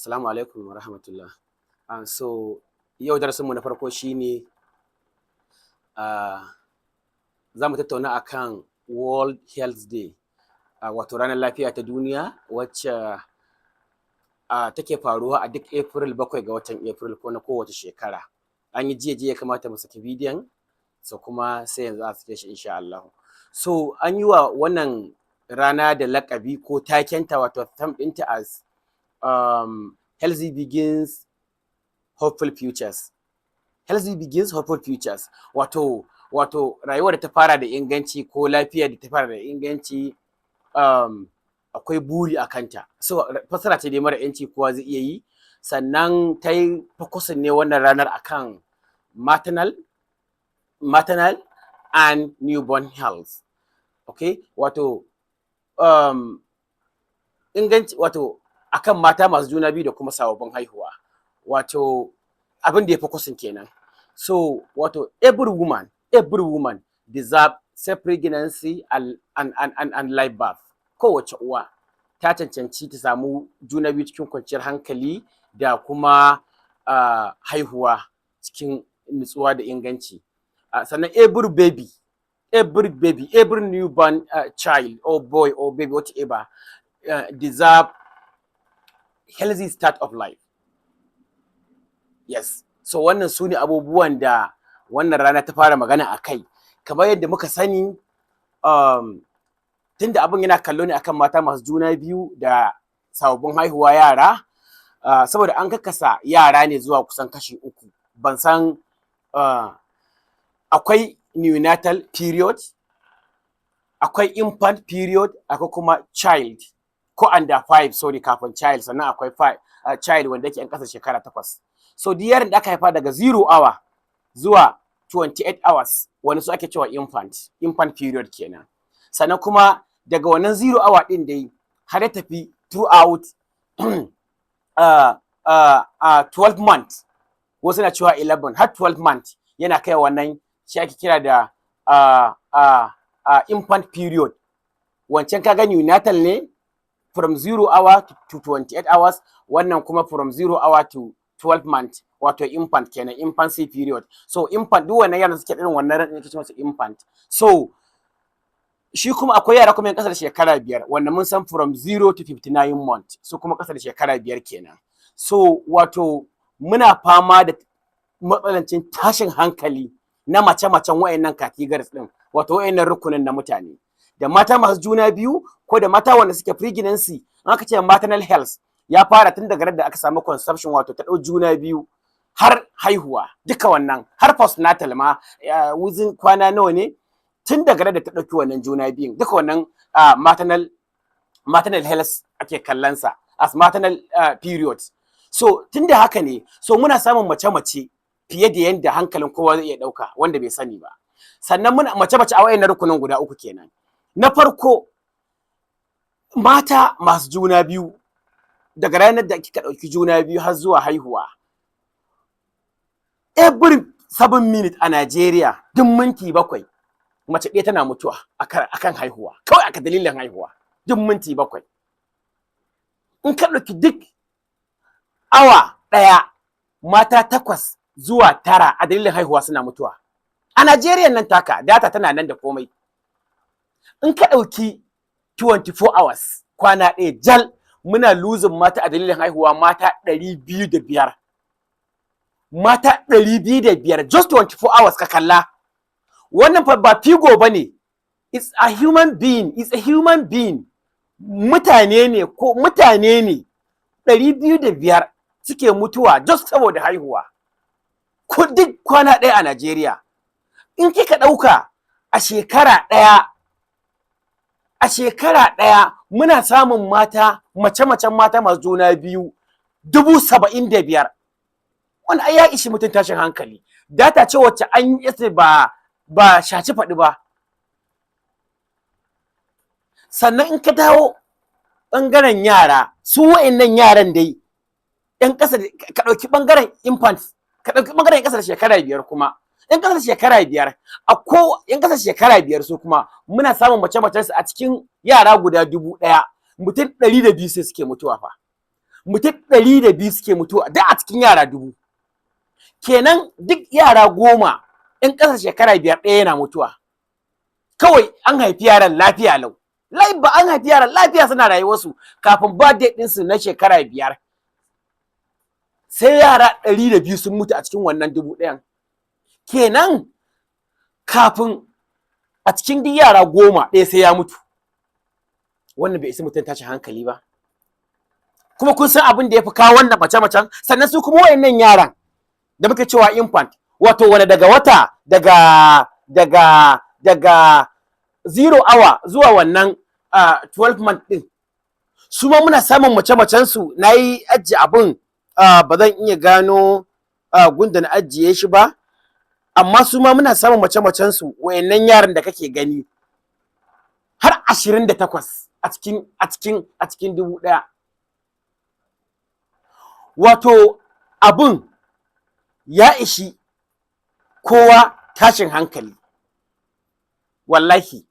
Assalamu alaikum wa rahmatullah. So yau darasinmu na farko shine za mu tattauna akan World Health Day, wato ranar lafiya ta duniya wacce take faruwa a duk April, 7 ga watan April ko na kowace shekara. An yi jiya jiya ya kamata mu saki bidiyon, so kuma sai yanzu a sake shi insha Allahu. So an yi wa wannan rana da laƙabi ko takenta, wato theme ɗinta, as "Healthy Begins, Hopeful Futures". Healthy begins, hopeful futures. Wato rayuwar da ta fara da inganci ko lafiya da ta fara da inganci, akwai buri a kanta. So fassara ce dai mara ‘yanci, kowa zai iya yi. Sannan ta yi focusing ne wannan ranar akan maternal and newborn health. Okay, wato inganci, wato akan mata masu juna biyu da kuma sababbin haihuwa. Wato abin da ya focusing kenan. So wato every woman deserve safe pregnancy and live birth. Kowace uwa ta cancanci ta samu juna biyu cikin kwanciyar hankali da kuma haihuwa cikin nutsuwa da inganci. Sannan every baby, every newborn child or boy or baby, whatever, deserve healthy start of life. Yes. So wannan su ne abubuwan da wannan rana ta fara magana a kai. Kamar yadda muka sani, tunda abin yana kallo ne akan mata masu juna biyu da sababbin haihuwa yara, saboda an kakkasa yara ne zuwa kusan kashi uku. Ban san akwai neonatal period, akwai infant period, akwai kuma child ko under 5, sorry, kafin child, sannan akwai five, child wanda yake yan ƙasa shekara 8. So duk yaron da aka haifa daga 0 hour zuwa 28 hours, wani su ake cewa infant period kenan. Sannan kuma daga wannan 0 hour din dai har ya tafi throughout 12 months, wasu na cewa 11 har 12 months, yana kai wannan, shi ake kira da infant period. Wancan ka gani neonatal ne from 0 hour to 28 hours, wannan kuma from 0 hour to 12 months, wato infant kenan, infancy period. So infant, duk wannan yaran suke irin wannan ran ake ce masa infant. So shi kuma akwai yara kuma yan kasa da shekara 5, wanda mun san from 0 to 59 months, su kuma kasa da shekara 5 kenan. So wato muna fama da matsanancin tashin hankali na mace-macen wayannan categories din, wato wayannan rukunin na mutane, da mata masu juna biyu ko da mata wanda suke pregnancy. In aka ce maternal health, ya fara tun daga da aka samu conception, wato ta ɗau juna biyu, har haihuwa, duka wannan, har postnatal ma, within kwana nawa ne tun daga da ta ɗauki wannan juna biyun, duka wannan maternal health ake kallon sa as maternal period. So tun da haka ne, so muna samun mace-mace fiye da yanda hankalin kowa zai iya ɗauka wanda bai sani ba. Sannan muna mace-mace a wayannan rukunin guda uku kenan. Na farko, mata masu juna biyu, daga ranar da kika ɗauki juna biyu har zuwa haihuwa, every 7 minutes a Najeriya, duk minti 7, mace ɗaya tana mutuwa akan haihuwa kawai, aka dalilin haihuwa, duk minti 7. In ka ɗauki duk awa ɗaya, mata takwas zuwa tara a dalilin haihuwa suna mutuwa a Najeriya nan taka. Data tana nan da komai. In ka ɗauki 24 hours, kwana ɗaya jal, muna losing mata a dalilin haihuwa mata 205, mata 205, just 24 hours. Ka kalla wannan fa ba figure ba ne, it's a human being, it's a human being. Mutane ne ko mutane ne 205 suke mutuwa just saboda haihuwa ko duk kwana ɗaya a Najeriya. In kika ɗauka a shekara ɗaya, a shekara ɗaya muna samun mata, mace-macen mata masu juna biyu 75,000. Wani ai ya ishi mutum tashin hankali. Data ce wacce an yi, ba shaci faɗi ba. Sannan in ka dawo ɓangaren yara, su wa'annan yaran dai ƴan ƙasa, ka ɗauki ɓangaren infant, ka ɗauki ɓangaren ƙasa da shekara 5 kuma, ƴan ƙasa da shekara 5, a ko ƴan ƙasa da shekara 5, su kuma muna samun mace-macen su a cikin yara guda 1000, mutum 102 sai suke mutuwa fa. Mutum 102 suke mutuwa duk a cikin yara 1000. Kenan duk yara 10 in ƙasa shekara 5, ɗaya yana mutuwa. Kawai an haifi yaran lafiya lau. Lai ba an haifi yaran lafiya, suna rayuwarsu, kafin birthday ɗinsu na shekara 5 sai yara 102 sun mutu a cikin wannan 1000n. Kenan kafin a cikin duk yara 10, ɗaya sai ya mutu. Wannan bai isa mutum tashin hankali ba? Kuma kun san abin da ya fi kawo wannan mace-macen? Sannan su kuma wayannan yaran da muke cewa infant, wato wani daga wata daga 0 hour zuwa wannan 12 month din, su ma muna samun mace-macen su. Na yi ajiye abin, ba zan iya gano gunda na ajiye shi ba, amma su ma muna samun mace-macen su. Wayannan yaran da kake gani har 28 a cikin 1000. Wato abun ya ishi kowa tashin hankali, wallahi.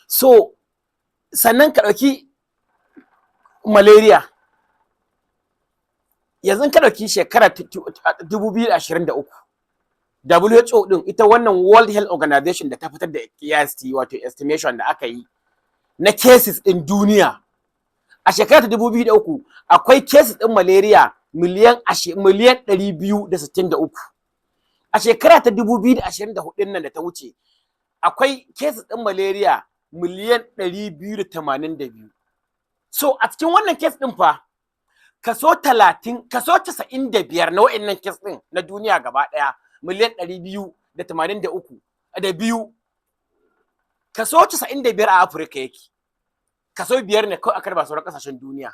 So sannan ka ɗauki malaria. Yanzu ka ɗauki shekara 2023, WHO ɗin, ita wannan World Health Organization, da ta fitar da kiyasti, wato estimation da aka yi na cases ɗin duniya a shekara ta 2003, akwai cases ɗin malaria miliyan 263. A shekara ta 2024 nan da ta wuce, akwai cases ɗin malaria miliyan 282. So a cikin wannan case ɗin fa, kaso 30, kaso 95 na wa'annan case ɗin na duniya gaba ɗaya, miliyan 283 da biyu, kaso 95 a Afirka yake. Kaso 5 ne kawai aka raba sauran ƙasashen duniya.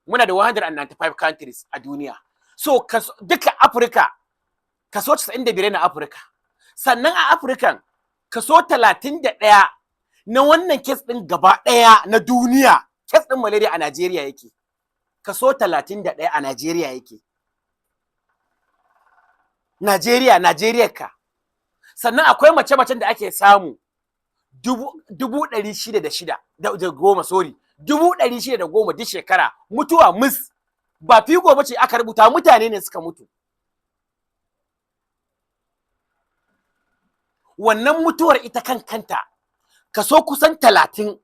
Muna da 195 countries a duniya. So kaso, duka Afirka, kaso 95 na Afirka. Sannan a Afirkan, kaso 31 na wannan case ɗin gaba ɗaya na duniya, case ɗin malaria, a Najeriya yake. Kaso 31 a Najeriya yake. Najeriya, Najeriya ka. Sannan akwai mace-macen da ake samu 606,010, sorry, 610,000 duk shekara. Mutuwa mus ba figo ba ce aka rubuta, mutane ne suka mutu. Wannan mutuwar ita kan kanta, kaso kusan 30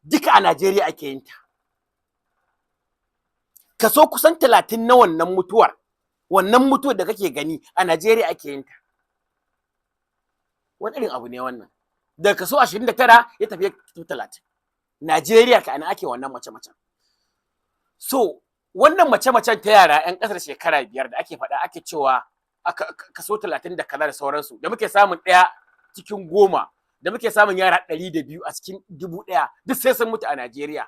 duka a Najeriya ake yin ta. Kaso kusan 30 na wannan mutuwar, wannan mutuwar da kake gani, a Najeriya ake yin ta. Wani irin abu ne wannan? Daga kaso 29 ya tafi ya 30. Najeriya ka ana ake wannan mace-macen. So wannan mace-macen ta yara 'yan ƙasar shekara 5 da ake faɗa, ake cewa kaso 30 da kaza da sauransu, da muke samun ɗaya cikin 10, da muke samun yara 102 a cikin 1000 duk sai sun mutu a Najeriya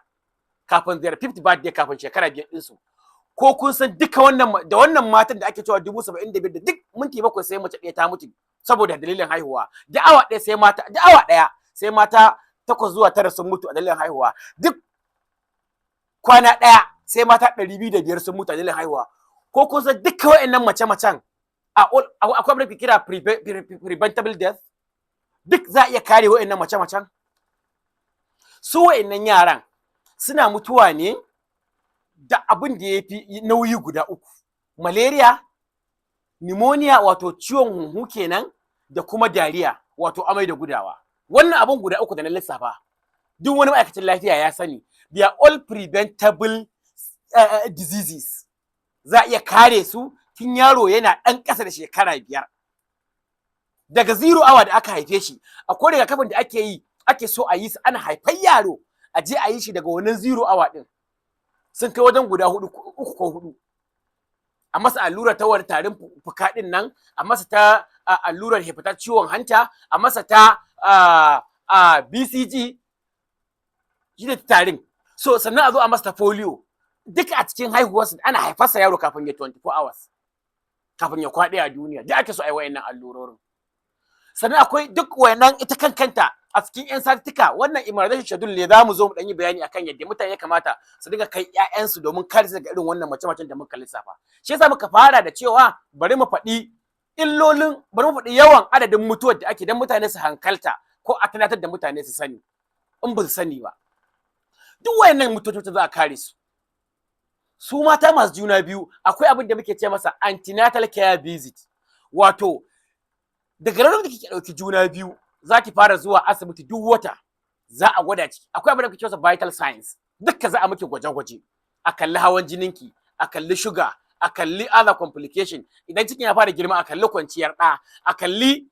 kafin their fifth birthday, kafin shekara 5 ɗinsu. Ko kun san duka wannan da wannan matan da ake cewa 75,000, da duk minti 7 sai mace ɗaya ta mutu saboda dalilin haihuwa, da awa ɗaya sai mata, da awa ɗaya sai mata takwas zuwa tara sun mutu a dalilin haihuwa, duk kwana ɗaya sai mata 205 sun mutu a dalilin haihuwa, ko kun san duka wa'annan mace-macen akwai abin da kira preventable death? Duk za a iya kare wa'annan mace-macen. Su wa'annan yaran suna mutuwa ne da abin da ya fi nauyi guda uku: malaria, pneumonia, wato ciwon huhu kenan, da kuma diarrhea, wato amai da gudawa. Wannan abin guda uku da na lissafa, duk wani ma'aikacin lafiya ya sani, they are all preventable diseases. Za a iya kare su tun yaro yana ɗan ƙasa da shekara 5. Daga 0 hour da aka haife shi, akwai rigakafin da ake yi, ake so a yi su ana haifar yaro, a je a yi shi daga wannan 0 hour ɗin. Sun kai wajen guda hudu, uku ko hudu. A masa allura ta wani tarin fuka ɗin nan, a masa ta allurar hepatitis, ciwon hanta, a masa ta BCG, shi ne tarin. So sannan a zo a masa ta polio, duka a cikin haihuwarsa, ana haifarsa yaro kafin ya 24 hours, kafin ya kwaɗe a duniya, duk ake so a yi wa'annan allurorin. Sannan akwai duk wayannan ita kan kanta a cikin 'yan satuttuka. Wannan immunization schedule ne, za mu zo mu ɗan yi bayani akan yadda mutane ya kamata su dinga kai 'ya'yansu domin kare su daga irin wannan mace-macen da muka lissafa. Shi yasa muka fara da cewa bari mu faɗi illolin, bari mu faɗi yawan adadin mutuwar da ake, don mutane su hankalta, ko a tunatar da mutane su sani in ba su sani ba. Duk wayannan mutuwar za a kare su. Su mata masu juna biyu, akwai abin da muke ce masa antenatal care visit, wato daga ranar da kike ɗauki juna biyu, za ki fara zuwa asibiti. Duk wata za a gwada ciki. Akwai abin da muke ce masa vital signs. Dukka za a miki gwaje-gwaje, a kalli hawan jininki, a kalli sugar, a kalli other complication. Idan cikin ya fara girma, a kalli kwanciyar ɗa, a kalli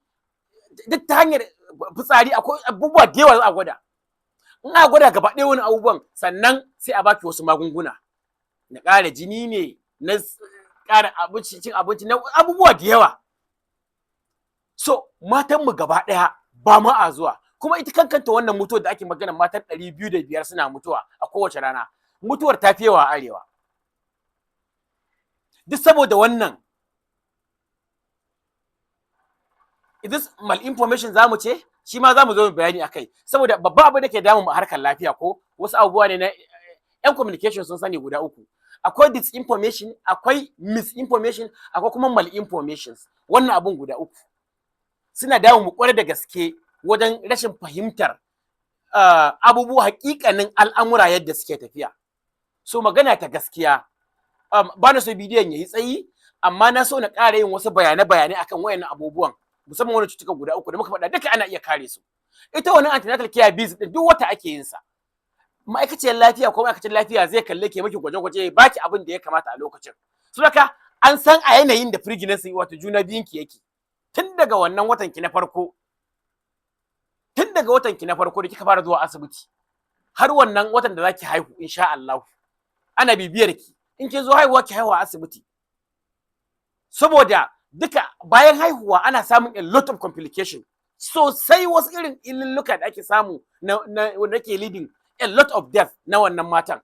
duk ta hanyar fitsari. Akwai abubuwa da yawa za a gwada. In aka gwada gaba ɗaya wani abubuwan, sannan sai a baki wasu magunguna na ƙara jini ne, na ƙara abinci, cin abinci, na abubuwa da yawa. So matanmu gaba ɗaya ba ma a zuwa. Kuma ita kankanta wannan mutuwar da ake magana, matan 205 suna mutuwa a kowace rana, mutuwar ta fi yawa a arewa. Duk saboda wannan this malinformation zamu ce, shi ma zamu zo mu bayani akai, saboda babban abin da ke damun mu a harkar lafiya ko wasu abubuwa ne na yan communication sun sani guda uku: akwai disinformation, akwai misinformation, akwai kuma malinformations. Wannan abun guda uku suna damun mu kwarai da gaske wajen rashin fahimtar abubuwa, hakikanin al'amura yadda suke tafiya. So magana ta gaskiya, ba na so bidiyon yayi tsayi, amma na so na ƙara yin wasu bayanai-bayanai akan wayannan abubuwan, musamman wannan cutuka guda uku da muka faɗa, duka ana iya kare su. Ita wannan antenatal care visit din, duk wata ake yin sa. Ma'aikaciyar lafiya ko ma'aikacin lafiya zai kalle ke, miki gwaje-gwaje, ya baki abin da ya kamata a lokacin. So haka an san a yanayin da pregnancy, wato juna biyun ki yake, tun daga wannan watan ki na farko, tun daga watan ki na farko da kika fara zuwa asibiti har wannan watan da zaki haihu, insha Allah ana bibiyar ki. In kin zo haihuwa, ki haihuwa a asibiti, saboda duka bayan haihuwa ana samun a lot of complication sosai, wasu irin ililluka da ake samu na wanda ke leading a lot of death na wannan matan,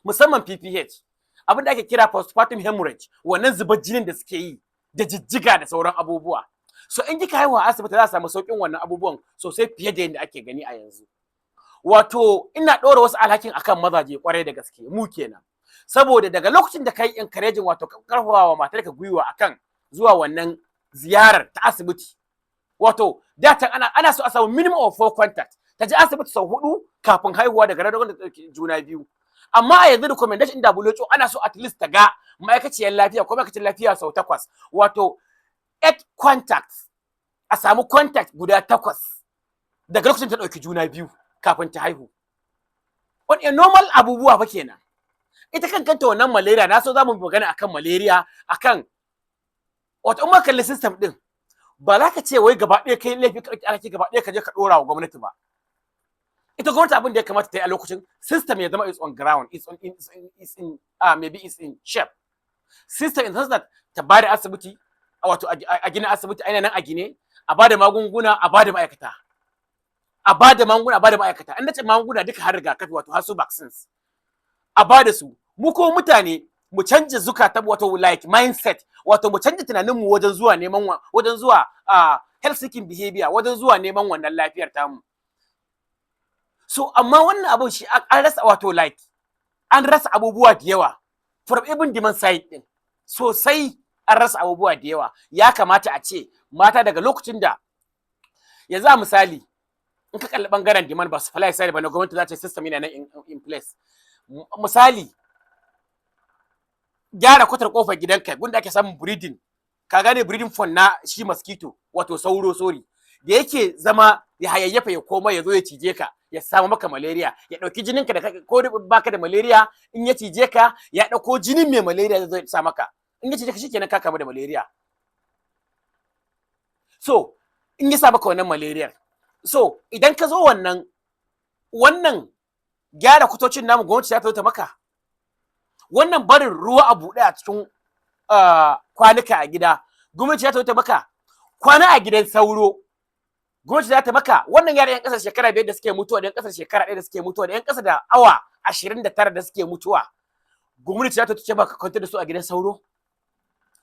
musamman PPH, abin da ake kira postpartum hemorrhage, wannan zubar jinin da suke yi da jijjiga da sauran abubuwa. So in kika haihuwa a asibiti, za a samu sauƙin wannan abubuwan sosai fiye da yadda ake gani a yanzu. Wato ina ɗora wasu alhakin akan mazaje kwarai da gaske, mu kenan, saboda daga lokacin da kai encouraging, wato karfafawa matarka gwiwa akan zuwa wannan ziyarar ta asibiti, wato da can ana so a samu minimum of four contact, ta je asibiti sau hudu kafin haihuwa, daga ranar da ta ɗauki juna biyu. Amma a yanzu recommendation WHO, ana so at least ta ga ma'aikaciyar lafiya ko ma'aikacin lafiya sau takwas, wato eight contacts, a samu contact guda takwas daga lokacin ta ɗauki juna biyu kafin ta haihu. On a normal abubuwa fa kenan. Ita kan kanta wannan malaria, na so za mu magana akan malaria, akan wato in ma kalli system din, ba za ka ce wai gaba ɗaya kai laifi ka ɗauki alhaki gaba ɗaya ka je ka ɗora wa gwamnati ba. Ita gwamnati, abin da ya kamata ta yi a lokacin, system ya zama is on ground, is on is in maybe is in shape system, in sense that ta bada asibiti, wato a gina asibiti, aina nan a gine, a bada magunguna, a bada ma'aikata, a bada magunguna, a bada ma'aikata. An nace magunguna duka, har rigakafi, wato har su vaccines, a bada su. Mu ko mutane mu canja zukata, wato like mindset, wato mu canja tunaninmu wajen zuwa neman, wajen zuwa health seeking behavior, wajen zuwa neman wannan lafiyar tamu. So amma wannan abun shi an rasa, wato like an rasa abubuwa da yawa from even demand side din sosai, an rasa abubuwa da yawa. Ya kamata a ce mata daga lokacin da yanzu, a misali, in ka kalli bangaren demand, ba supply side ba, na gwamnati za ta system yana nan in place. Misali, gyara kwatar kofar gidanka, gunda ake samun breeding, ka gane, breeding pond na shi mosquito, wato sauro, sorry, da yake zama ya hayayyafa, ya koma ya zo ya cije ka, ya samu maka malaria, ya ɗauki jininka da ko baka da malaria, in ya cije ka, ya ɗauko jinin mai malaria zai zo ya sa maka. In ya cije ka, shikenan, ka kamu da malaria. So in ya sa maka wannan malaria, so idan ka zo wannan gyara kwatocin namu, gwamnati ta zo ta maka wannan. Barin ruwa a buɗe a cikin kwanuka a gida, gwamnati ta zo ta maka. Kwana a gidan sauro, gwamnati za ta maka wannan. Yara yan ƙasar shekara 5 da suke mutuwa, da yan ƙasar shekara 1 da suke mutuwa, da yan ƙasa da awa 29 da suke mutuwa, gwamnati za ta ce maka kwantar da su a gidan sauro.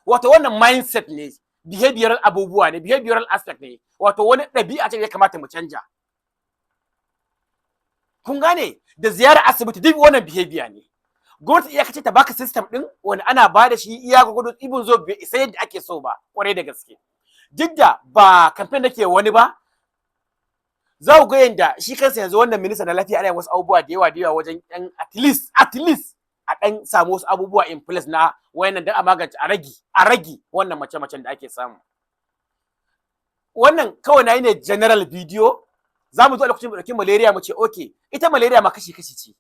Wato wannan mindset ne, behavioral abubuwa ne, behavioral aspect ne, wato wani ɗabi'a ce da ya kamata mu canja. Kun gane? Da ziyara asibiti, duk wannan behavior ne. Gwamnati iya kace ta baka system din wanda ana ba da shi iya gwagwado, ibin zo bai isa yadda ake so ba kwarai da gaske. Duk da ba campaign nake wani ba, za ku ga yanda shi kansa yanzu wannan minista na lafiya ana wasu abubuwa da yawa da yawa wajen yan at least A ɗan samu wasu abubuwa in place na wayannan don a magance, a rage wannan mace-macen da ake samu. Wannan kawai na yi ne general video. Za mu zo a lokacin mu ɗauki malaria, mu ce okay, ita malaria ma kashi-kashi ce.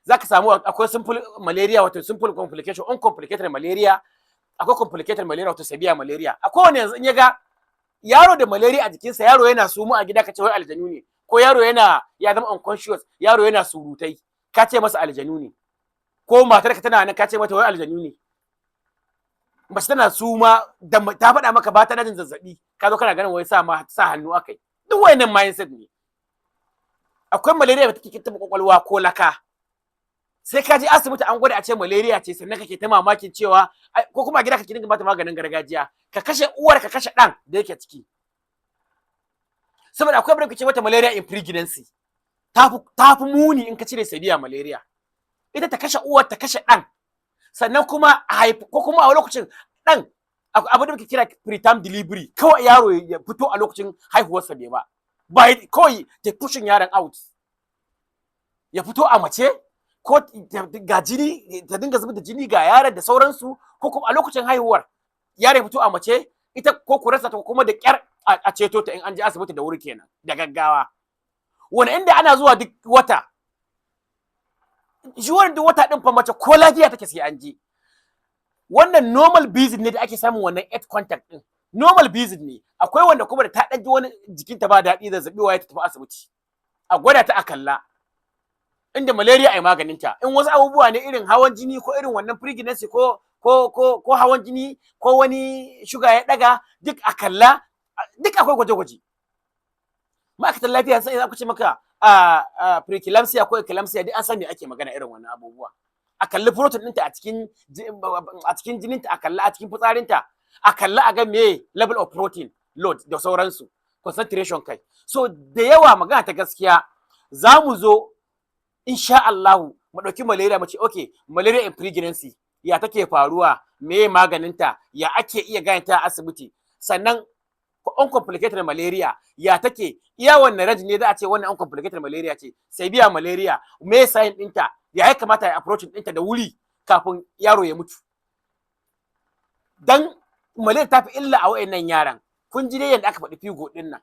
Za ka samu akwai simple malaria, wato simple complication, uncomplicated malaria, akwai complicated malaria, wato severe malaria. Akwai wani yanzu in ya ga yaro da malaria a jikinsa, yaro yana sumu a gida, ka ce wai aljanu ne, ko yaro yana ya zama unconscious, yaro yana surutai, ka ce masa aljanu ne, ko matar ka tana nan, ka ce mata wai aljanu ne. Mace tana suma da ta faɗa maka ba ta jin zazzabi, ka zo kana ganin wai sa ma sa hannu akai. Duk wayannan mindset ne. Akwai malaria da take taɓa kwakwalwa ko laka, sai ka je asibiti an gwada a ce malaria ce, sannan kake ta mamakin cewa, ko kuma a gida kake dinga bata maganin gargajiya, ka kashe uwar, ka kashe ɗan da yake ciki. Saboda akwai abin da kuke mata malaria in pregnancy, ta fi muni in ka cire severe malaria. Ita ta kashe uwar, ta kashe ɗan, sannan kuma a haifi, ko kuma a lokacin ɗan abu da muke kira preterm delivery, kawai yaro ya fito a lokacin haihuwarsa bai ba, kawai ta pushing yaron out, ya fito a mace, ko ga jini, ta dinga zubar da jini ga yaron da sauransu, ko kuma a lokacin haihuwar yaron ya fito a mace, ita ko ku rasa ta, kuma da kyar a ceto ta in an je asibiti da wuri kenan da gaggawa. Wani inda ana zuwa duk wata, shi wannan duk wata din fa, mace ko lafiya take sai an je. Wannan normal visit ne da ake samun wannan eight contact din, normal visit ne. Akwai wanda kuma da ta ɗan ji wani jikinta ba daɗi, zazzabi, waye, ta tafi asibiti a gwada ta, a kalla inda malaria ai maganin ta. In wasu abubuwa ne irin hawan jini ko irin wannan pregnancy ko hawan jini ko wani shuga ya daga, duk a kalla, duk akwai gwaje-gwaje. Ma'aikatan lafiya sai za ku ce maka a preeclampsia ko eclampsia, duk an san me ake magana irin wannan abubuwa. A kalli protein ɗinta a cikin jininta, a kalla a cikin fitsarinta, a kalla a ga me level of protein load da sauransu, concentration kai. So da yawa, magana ta gaskiya, za mu zo insha Allahu mu ɗauki malaria, mu ce okay, malaria in pregnancy ya take faruwa, me maganinta, ya ake iya gane ta a asibiti, sannan uncomplicated malaria ya take, iya wannan range ne za a ce wannan uncomplicated malaria ce, severe malaria me sign ɗinta, ya kamata ya approaching ɗinta da wuri kafin yaro ya mutu. Dan malaria ta fi illa a wayannan yaran. Kun ji dai yadda aka faɗi figure ɗin nan,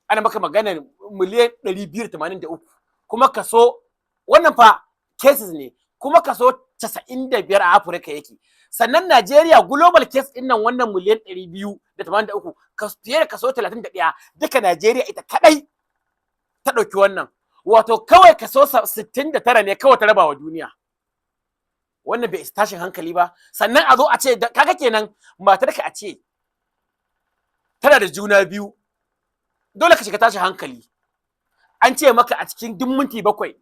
ana maka maganar miliyan 283, kuma kaso wannan fa cases ne, kuma kaso 95 a Afirka yake. Sannan Najeriya, global case ɗin nan, wannan miliyan 283, fiye da kaso 31 duka Najeriya ita kadai ta ɗauki wannan. Wato kawai kaso 69 ne kawai ta raba wa duniya. Wannan bai tashin hankali ba? Sannan a zo a ce kaga kenan matarka a ce tana da juna biyu, dole ka shiga tashin hankali. An ce maka a cikin duk minti 7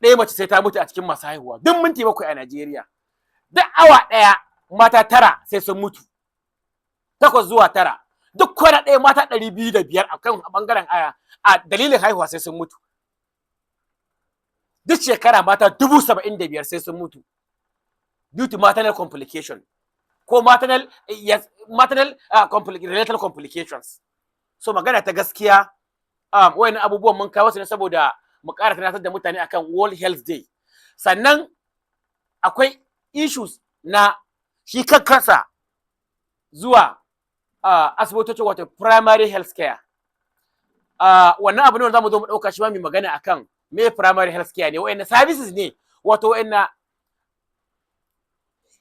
ɗaya mace sai ta mutu a cikin masu haihuwa, duk minti 7 a Najeriya. Duk awa ɗaya mata tara sai sun mutu, takwas zuwa tara. Duk kwana ɗaya mata 205 a kan ɓangaren aya a dalilin haihuwa sai sun mutu. Duk shekara mata 75,000 sai sun mutu due to maternal complication ko maternal, yes, maternal related complications. So magana ta gaskiya, wayannan abubuwan mun kawo su ne saboda mu ƙara tunatar da mutane akan World Health Day. Sannan akwai issues na shi kan kansa zuwa asibitoci, wato primary health care. Wannan abu ne wanda zamu zo mu ɗauka shi ma mai magana akan me primary health care ne, wayanne services ne, wato wayanne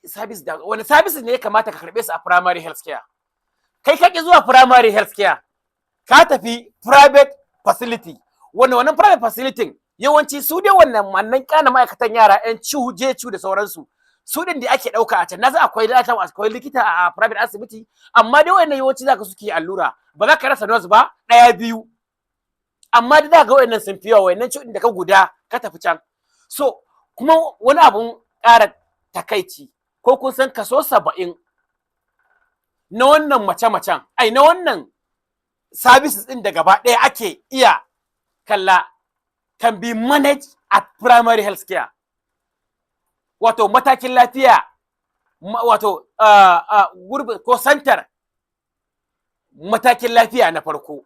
service da wani services ne ya kamata ka karɓe su a primary health care. Kai ka ki zuwa primary health care, ka tafi private facility. Wannan private facility yawanci su dai wannan kana ma'aikatan yara yan ciwu je ciwu da sauransu, su din da ake ɗauka a can. Na san akwai data, akwai likita a private asibiti, amma dai wannan yawanci zaka suke allura, ba za ka rasa nurse ba ɗaya biyu, amma dai za ga wayannan sun fi yawa, wayannan ciwon da ka guda ka tafi can. So kuma wani abun ƙara takaici, ko kun san kaso 70 na wannan mace-macen, ai na wannan services ɗin da gaba ɗaya ake iya kalla, can be managed at primary health care, wato matakin lafiya, wato gurbi ko santar matakin lafiya na farko.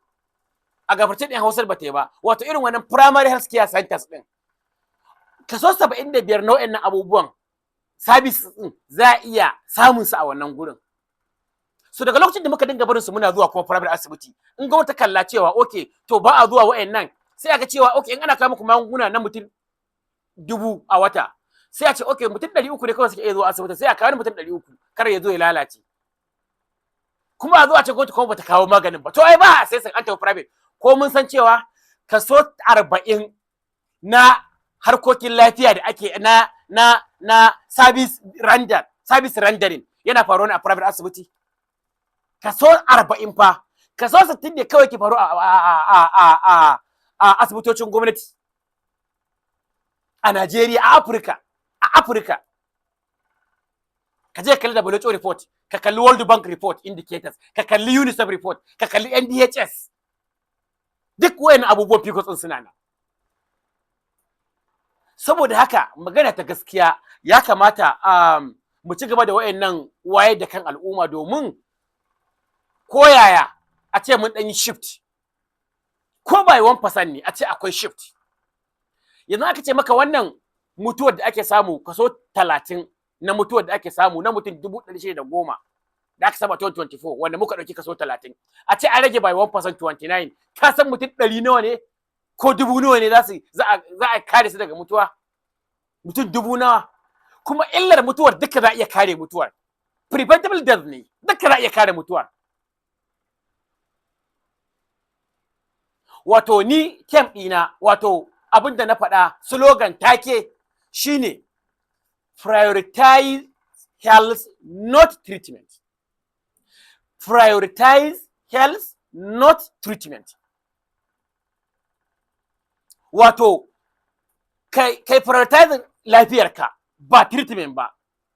A gafarce ɗin, Hausar ba ta yi ba. Wato irin wannan primary health care centers ɗin, Kaso 75 na wa'annan abubuwan, service ɗin, za a iya samun su a wannan gurin. So daga lokacin da muka dinga barin su muna zuwa kuma private asibiti, in gwamnati ta kalla cewa okay, to ba a zuwa wa'annan, sai aka cewa okay, in ana kawo muku magunguna na mutum 1000 a wata, sai a ce okay, mutum 300 ne kawai suke iya zuwa asibiti, sai a kawo mutum 300, kar ya zo ya lalace. Kuma a zo a ce gwamnati kuma bata kawo maganin ba. To ai ba sai an tafi private. Ko mun san cewa kaso 40 na harkokin lafiya da ake na service rendering yana faruwa ne a private asibiti? Kaso 40 fa. Kaso 60 ne kawai ke faru a asibitocin gwamnati a Najeriya, a Afirka. A Afirka, ka je ka kalli WHO report, ka kalli World Bank report indicators, ka kalli UNICEF report, ka kalli NDHS, duk wayan abubuwan figures din suna nan. Saboda haka, magana ta gaskiya, ya kamata mu ci gaba da wayannan wayar da kan al'umma, domin koyaya a ce mun ɗan yi shift, ko by 1% ne, a ce akwai shift. Yanzu aka ce maka wannan mutuwar da ake samu, kaso 30 na mutuwar da ake samu na mutum 610,000 da aka saba 2024, wanda muka ɗauki kaso 30, a ce an rage by 1%, 29, ka san mutum ɗari nawa ne ko dubu nawa ne za a kare su daga mutuwa? Mutum dubu nawa? Kuma illar mutuwar duka za a iya kare mutuwar, preventable death ne, duka za a iya kare mutuwar. Wato ni theme ɗina, wato abin da na faɗa, slogan, take shine "Prioritize health, not treatment". Prioritize health, not treatment. Wato kai prioritizing lafiyarka, ba treatment ba,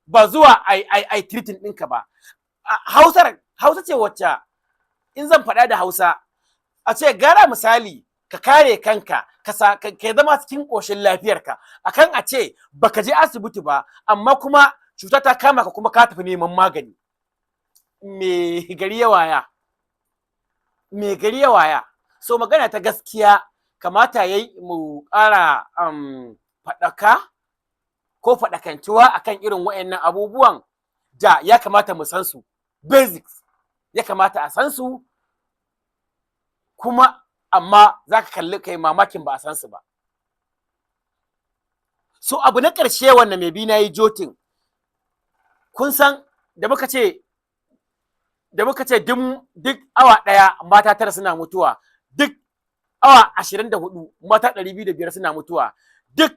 ba zuwa ai treating ɗinka ba. Hausar Hausa ce wacce in zan faɗa da Hausa, a ce gara misali ka kare kanka, ka sa ka zama cikin ƙoshin lafiyarka, akan a ce baka je asibiti ba amma kuma cuta ta kama ka kuma ka tafi neman magani. Me gari ya waya? Me gari ya waya? So magana ta gaskiya, kamata yayi mu ƙara faɗaka ko faɗakantuwa akan irin waɗannan abubuwan da ya kamata mu san su, basics ya kamata a san su kuma, amma za ka kalli kai mamakin ba a san su ba. So abu na ƙarshe wanda mai bi na yi jotting, kun san da muka ce duk awa ɗaya mata 9 suna mutuwa, duk awa 24 mata 205 suna mutuwa, duk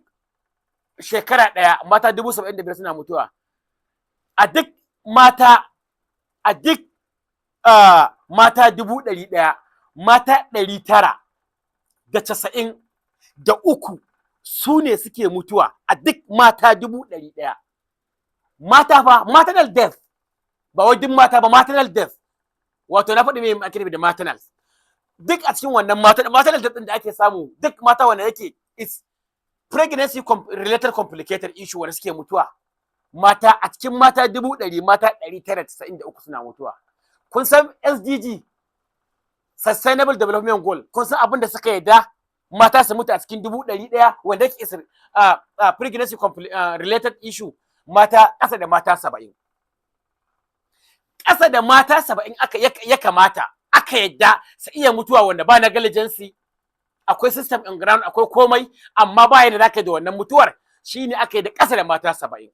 shekara ɗaya mata 75,000 suna mutuwa, a duk mata a duk mata 100,000, mata 993 su ne suke mutuwa a duk mata 100,000. Mata fa, maternal death, ba wai duk mata ba, maternal death. Wato na faɗi me ake nufi da maternal. Duk a cikin wannan maternal death ɗin da ake samu, duk mata wanda yake is pregnancy related complicated issue wanda suke mutuwa, mata a cikin mata 100,000, mata 993 suna mutuwa. Kun san SDG, Sustainable Development Goal, kun san abin da suka yarda mata su mutu a cikin 100,000 wanda yake is pregnancy related issue? Mata ƙasa da mata 70, ƙasa da mata 70 aka ya kamata aka yadda su iya mutuwa, wanda ba negligence, akwai system in ground, akwai komai, amma ba yadda zaka yi da wannan mutuwar, shine aka yi da ƙasa da mata 70.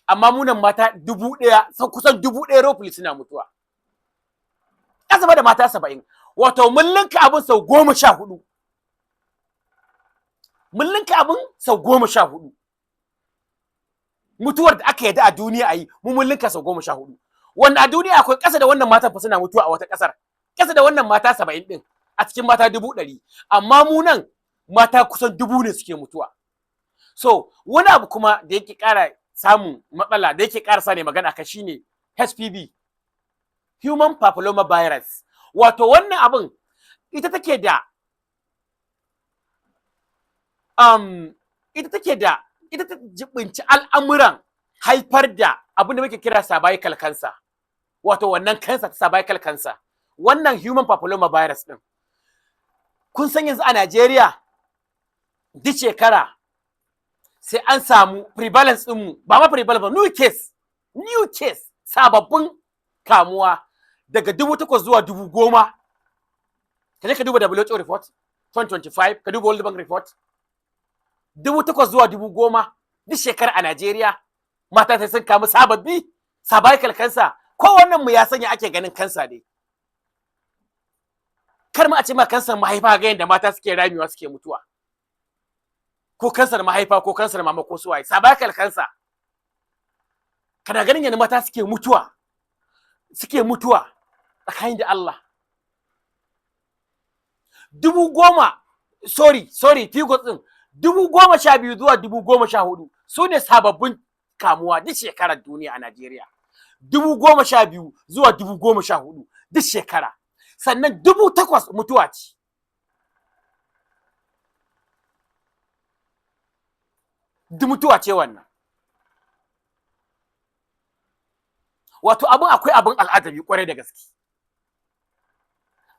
Amma munan mata 1000, sau kusan 1000 roughly suna mutuwa, ƙasa da mata 70. Wato mun linka abin sau 14, mun linka abin sau 14. Mutuwar da aka yadda a duniya a yi, mu mun linka sau 14. Wanda a duniya akwai ƙasa da wannan matan fa suna mutuwa a wata ƙasar, ƙasa da wannan mata 70 ɗin a cikin mata 100,000, amma mu nan mata kusan 1000 ne suke mutuwa. So wani abu kuma da yake ƙara samun matsala, da yake ƙara sa ne magana ka, shine HPV, human papilloma virus. Wato wannan abin ita ta jibinci al'amuran haifar da abin da muke kira cervical cancer, wato wannan cancer ta cervical cancer, wannan human papilloma virus din. Kun san yanzu a Najeriya duk shekara sai an samu prevalence ɗinmu, ba ma prevalence ba, new case, new case, sababbin kamuwa daga 8,000 zuwa 10,000. Ka je ka duba WHO report 2025, ka duba World Bank report. 8,000 zuwa 10,000 duk shekara a Najeriya mata sai sun kamu sababbi cervical cancer. Kowannen mu ya sanya ake ganin kansa dai, kar ma a ce ma kansar mahaifa, ga yadda mata suke ramewa, suke mutuwa, ko kansar mahaifa ko kansar mama ko suwaye. Cervical cancer, kana ganin yadda mata suke mutuwa, suke mutuwa. Tsakanin da Allah, 10,000, sorry, sorry, figures din 12,000 zuwa 14,000 su ne sababbin kamuwa duk shekarar duniya a Najeriya. 12,000 zuwa 14,000 duk shekara. Sannan 8,000 mutuwa ce. Duk mutuwa ce wannan. Wato abin akwai abin al'ajabi kwarai da gaske.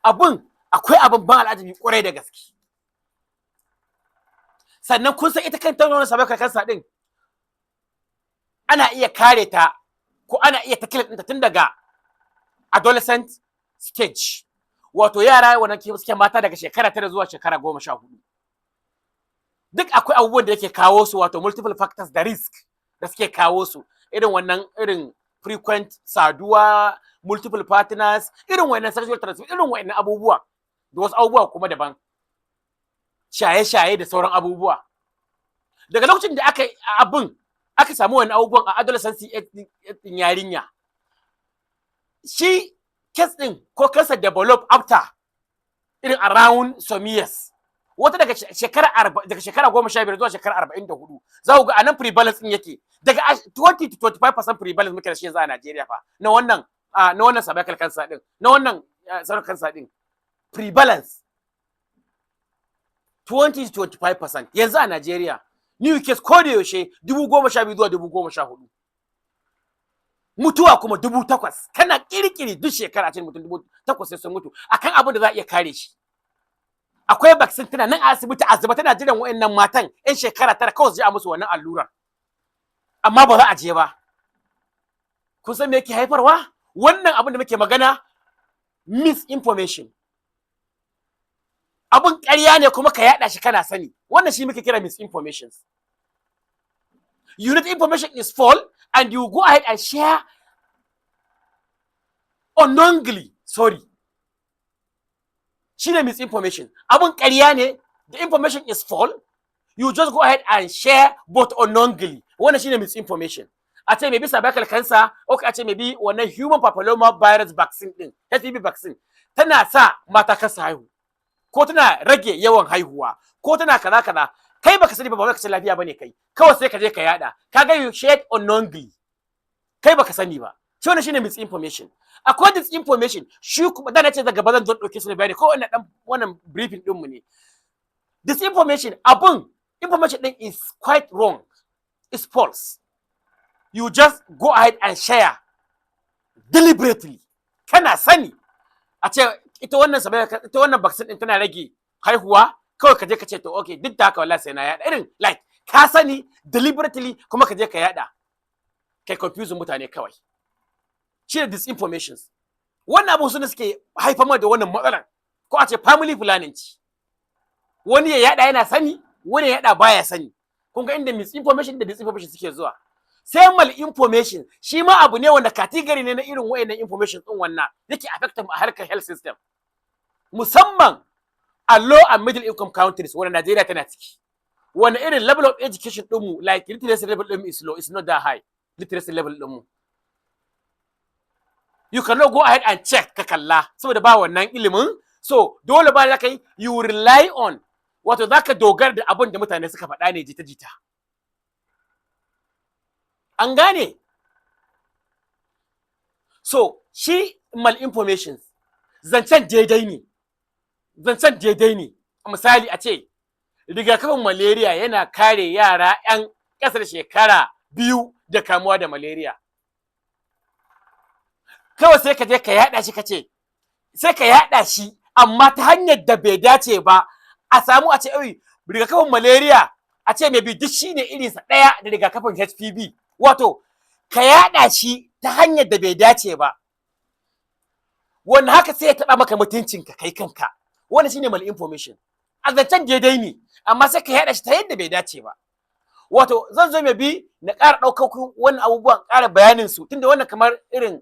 Abin akwai abin ban al'ajabi kwarai da gaske. Sannan kun san ita kanta wannan cervical cancer din ana iya kare ta ko ana iya tackle ɗinta tun daga adolescent stage, wato yara wannan suke mata daga shekara 9 zuwa shekara 14. Duk akwai abubuwan da yake kawo su, wato multiple factors da risk da suke kawo su, irin wannan, irin frequent saduwa, multiple partners, irin wannan sexual transmission, irin wannan abubuwa da wasu abubuwa kuma daban, shaye-shaye da sauran abubuwa. Daga lokacin da aka abin aka samu wani abubuwan a adolescence din yarinya, shi case din ko cancer develop after irin around some years, wata daga shekara 15 zuwa shekara 44, za ku ga anan prevalence din yake daga 20 to 25% prevalence muke da shi yanzu a Najeriya fa na wannan cervical cancer din, na wannan cervical cancer din, prevalence 20 to 25% yanzu a Najeriya. New case ko da yaushe 12,000 zuwa 14,000, mutuwa kuma 8,000. Kana kirkiri duk shekara ce mutum 8,000 sai sun mutu akan abin da za a iya kare shi. Akwai vaccine tana nan a asibiti a zuba, tana jiran wayannan matan yan shekara 9 kawai su je a musu wannan allurar, amma ba za a je ba. Kun san me yake haifarwa wannan abin da muke magana? Misinformation. Abin ƙarya ne kuma ka yaɗa shi kana sani. Wannan shi muke kira misinformation. You know the information is false and you go ahead and share unknowingly. Sorry, shine misinformation. Abun ƙarya ne, the information is false, you just go ahead and share, but unknowingly. Wannan shine misinformation. A ce maybe cervical cancer, okay, a ce maybe wannan human papilloma virus vaccine din, HPV vaccine, tana sa mata kasa haihu ko tana rage yawan haihuwa ko tana kaza kaza. Kai baka sani ba, ba ka san lafiya bane kai, kawai sai ka je ka yada. Kaga you shared unknowingly, kai baka sani ba. Shi wannan shine misinformation. Akwai disinformation shi kuma da nace daga bazan zo dauke su da bayani ko wannan dan wannan briefing din mu ne. Disinformation, abun information din is quite wrong, is false, you just go ahead and share deliberately, kana sani. A ce ita wannan ita wannan vaccine din tana rage haihuwa, kawai ka je ka ce, "To okay, duk da haka wallahi sai na yada." Irin like ka sani deliberately kuma ka je ka yada, kai confuse mutane kawai. Shi ne disinformation. Wannan abu su ne suke haifar mana da wannan matsalar. Ko a ce family planning ci, wani ya yada yana sani, wani ya yada baya sani. Kun ga inda misinformation da disinformation suke zuwa. Sai malinformation, shi ma abu ne wanda category ne na irin wayannan information din, wannan yake affect a harkar health system, musamman a low and middle income countries wanda Najeriya tana ciki. Wani irin level of education ɗinmu, like literacy level ɗinmu is low, is not that high literacy level ɗinmu. You cannot go ahead and check, ka kalla, saboda ba wannan ilimin. So dole ba za ka yi, you rely on, wato za ka dogara da abin da mutane suka faɗa ne, jita-jita. An gane? So shi malinformation, zancen daidai ne, zancen daidai ne. Misali, a ce rigakafin malaria yana kare yara 'yan ƙasar shekara 2 da kamuwa da malaria, kawai sai ka je ka yaɗa shi, ka ce sai ka yaɗa shi, amma ta hanyar da bai dace ba. A samu a ce, "Oi, rigakafin malaria A ce mai bi duk shine irinsa ɗaya da rigakafin HPV, wato ka yaɗa shi ta hanyar da bai dace ba, wanda haka sai ya taɓa maka mutuncinka kai kanka. Wannan shine malinformation. A zancen daidai ne, amma sai ka yaɗa shi ta yadda bai dace ba. Wato zan zo mai bi na ƙara ɗaukar wannan abubuwan, ƙara bayanin su, tunda wannan kamar irin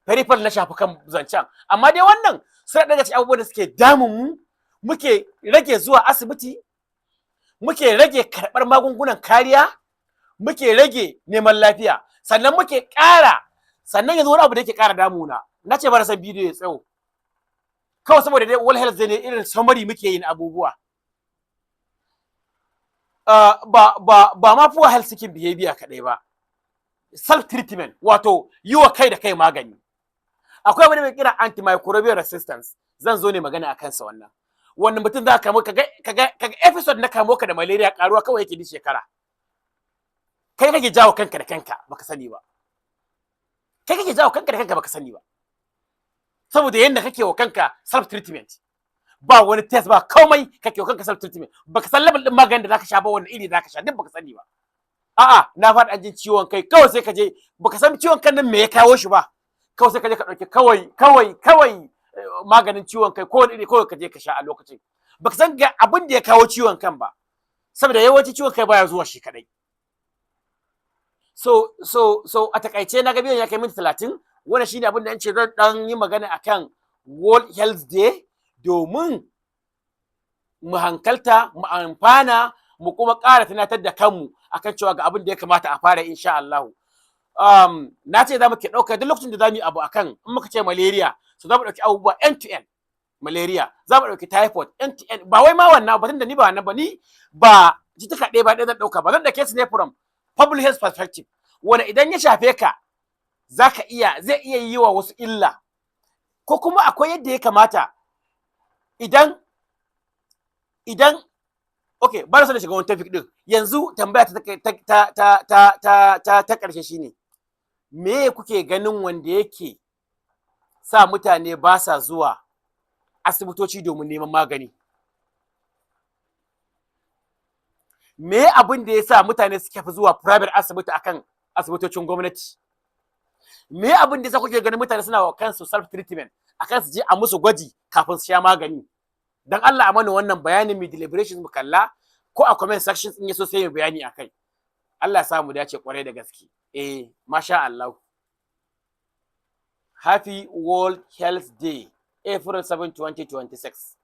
peripheral na shafi kan zancen. Amma dai wannan suna daga cikin abubuwan da suke damun mu, muke rage zuwa asibiti, muke rage karɓar magungunan kariya, muke rage neman lafiya, sannan muke ƙara. Sannan yanzu wani abu da yake ƙara damuna, na ce ba son bidiyo ya tsawo, kawai saboda dai World Health Day ne, irin summary muke yin abubuwa. Ba ma poor health seeking behavior kaɗai ba, self treatment, wato yi wa kai da kai magani. Akwai wani mai kira antimicrobial resistance, zan zo ne magana a kansa. Wannan wannan mutum za ka kaga episode na kamo ka da malaria karuwa kawai yake di shekara. Kai kake jawo kanka da kanka baka sani ba. Kai kake jawo kanka da kanka baka sani ba, saboda yanda kake wa kanka self treatment, ba wani test ba komai, kake wa kanka self treatment, baka san level din maganin da zaka sha ba, wani iri zaka sha, duk baka sani ba. A'a, na faɗa jin ciwon kai, kawai sai ka je, baka san ciwon kan nan me ya kawo shi ba, kawai sai ka je ka ɗauki kawai maganin ciwon kai ko wani iri, kawai ka je ka sha. A lokacin baka san ga abin da ya kawo ciwon kan ba, saboda yawanci ciwon kai baya zuwa shi kadai. So a takaice, na ga bidiyon ya kai minti 30. Wannan shine abin da an ce zan dan yi magana akan World Health Day, domin mu hankalta, mu amfana, mu kuma ƙara tunatar da kanmu akan cewa ga abin da ya kamata a fara, insha Allah. Na ce za mu ke ɗauka duk lokacin da za mu yi abu akan, in muka ce malaria, so za mu ɗauki abubuwa end to end. Malaria, za mu ɗauki typhoid end to end. Ba wai ma wannan ba, tunda ni ba wannan ba, ni ba cututtuka ɗaya ba ɗaya zan ɗauka ba, zan ɗauke su ne from public health perspective, wanda idan ya shafe ka zaka iya, zai iya yi wa wasu illa, ko kuma akwai yadda ya kamata idan okay, ba na son da shiga wani topic din yanzu. Tambaya ta ta ta ta ta ta ta ƙarshe shine, me kuke ganin wanda yake sa mutane ba sa zuwa asibitoci domin neman magani? Me abin da ya sa mutane suke fi zuwa private asibiti akan asibitocin gwamnati? Me abin da ya sa kuke ganin mutane suna wa kansu self treatment akan su je a musu gwaji kafin su sha magani? Dan Allah a mana wannan bayanin, mai deliberation, mu kalla ko a comment section in yaso, sai mu bayani akai. Allah ya sa mu dace kwarai da gaske. Eh, masha Allah. Happy World Health Day, April 7, 2026.